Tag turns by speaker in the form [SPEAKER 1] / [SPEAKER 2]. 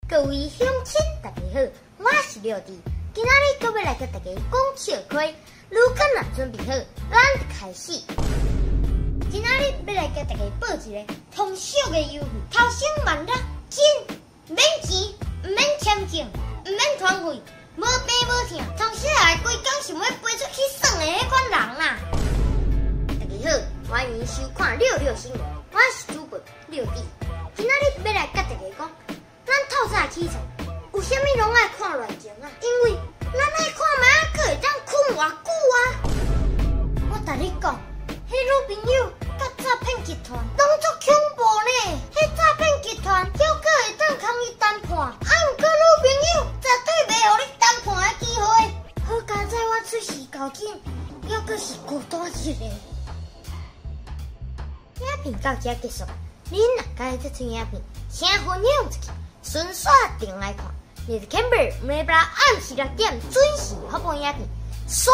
[SPEAKER 1] 各位鄉親，大家好，我是廖弟，今仔日閣欲來佮大家講笑話，如果若準備好，咱就開始。今仔日欲來佮大家報一个通俗的遊戲，頭先萬六，緊，免錢，毋免簽證，毋免團費，無病無痛，通小來規工想欲飛出去耍的彼款人啦。大家好，歡迎收看六六新聞，我是主播廖弟，今仔日欲來佮大家講，咱透早起床，有啥物攏愛看亂鐘啊？因為咱愛看覓仔閣會當睏偌久啊！我共你講，彼女朋友佮詐騙集團攏足恐怖呢。彼詐騙集團猶閣會當共伊談判，啊，毋過女朋友絕對袂予你談判的機會。好佳哉，我出事夠緊，猶閣是孤單一个。影片到這結束，恁若佮意這齣影片，請分享出去。順紲轉來看，日日 Camber 每晡暗時6點準時發布影片。煞。